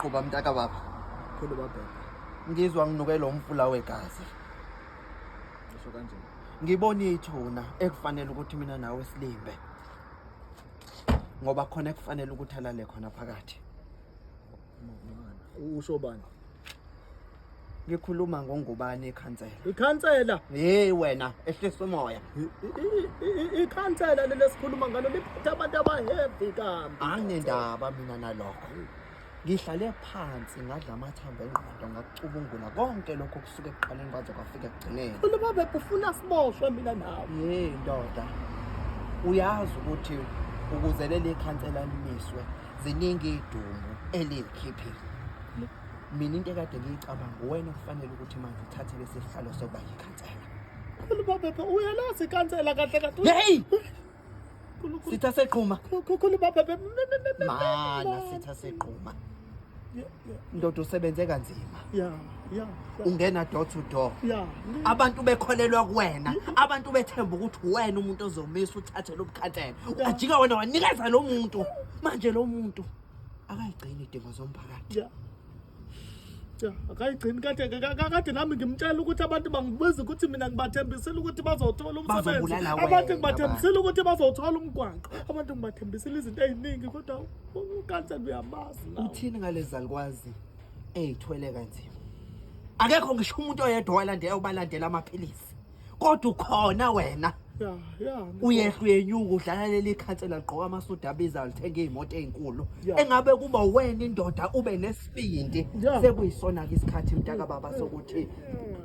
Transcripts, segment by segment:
Qhuba mntaka baba. Khulu babheka. Ngizwa nginukelwa umfula wegazi. Usho kanje. Ngibona ithuna ekufanele ukuthi mina nawe silimbe. Ngoba khona ekufanele ukuthi alale khona phakathi. Usho bani? Ngikhuluma ngongubani ikhansela. Ikhansela. Hey wena ehlisa umoya. Ikhansela leli esikhuluma ngalo liphethe abantu abaheavy kambi. Anginendaba mina nalokho. Ngihlale phansi ngadla amathambo engqondo ngakucubungula konke lokho kusuka ekuqaleni kwaze kwafika ekugcineni. Khuluma bebe ufuna siboshwe mina nawe. Hey ndoda. Uyazi ukuthi ukuze leli khansela limiswe ziningi idumbu elilikhiphile. Mina into ekade ngiyicabanga uwena kufanele ukuthi manje uthathe lesi sihlalo sokuba yikhansela. Khuluma bebe uyalazi ikhansela kahle kahle. Hey! Sitha seqhuma. Khuluma bebe. Mana sitha seqhuma. Ndoda usebenze kanzima. Yeah, yeah. Ungena door to door. Yeah. Abantu bekholelwa kuwena. Abantu bethemba ukuthi uwena umuntu ozomisa uthathe lobukhansela. Ajika wena wanikeza lo muntu. Manje lo muntu akayigcini idingo zomphakathi. Yeah. Ya, akayigcini kade kade nami ngimtshela ukuthi abantu bangibiza ukuthi mina ngibathembisile ukuthi bazothola umsebenzi. Abantu ngibathembisile ukuthi bazothola umgwaqo. Abantu ngibathembisile izinto eziningi kodwa ukansela uyamazi. Uthini ngalezi zalikwazi eyithwele kanzima? Akekho ngisho umuntu oyedwa owalandela ubalandela amaphilisi. Kodwa ukhona wena. Ya, ya. Uyehla uyenyuka udlala leli khansela ligqoka amasudu abizayo lithenga iy'moto ey'nkulu. Engabe kuba wena indoda ube nesibindi sekuyisona-ke isikhathi mntaka baba sokuthi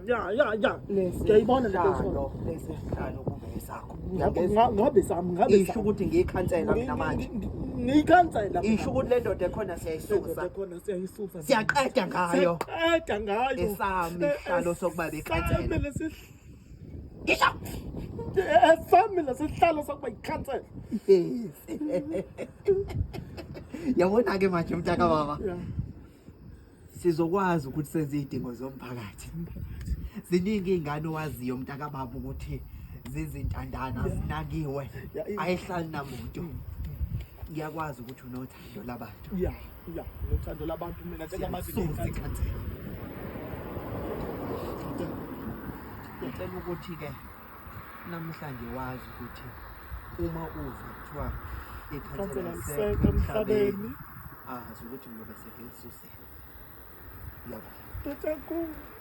ya ya ya ngiyayibona le nto lesi sihlalo kube esakho. Ngabe sami ngabe isho ukuthi ngiyikhansela mina manje. Ngiyikhansela. Isho ukuthi le ndoda ekhona siyayisusa. Ekhona siyayisusa. Siyaqeda ngayo. Siyaqeda ngayo. Esami isihlalo sokuba bekhansela. Ngisho esami lesihlalo sokuba yikhansela. Yes. Yabona-ke manje mntaka baba. Sizokwazi ukuthi senze izidingo zomphakathi. Ziningi izingane owaziyo mntaka baba ukuthi zizintandana zinakiwe ayihlali namuntu. Ngiyakwazi ukuthi unothando labantu. Yeah, yeah, unothando labantu mina njengamanje ngiyikhansela. Ngicela ukuthi-ke namhlanje wazi ukuthi uma uzwa kuthiwa ikhansela lisekho emhlabeni azi ukuthi ngiyobe sengilisusile. Ngiyabonga.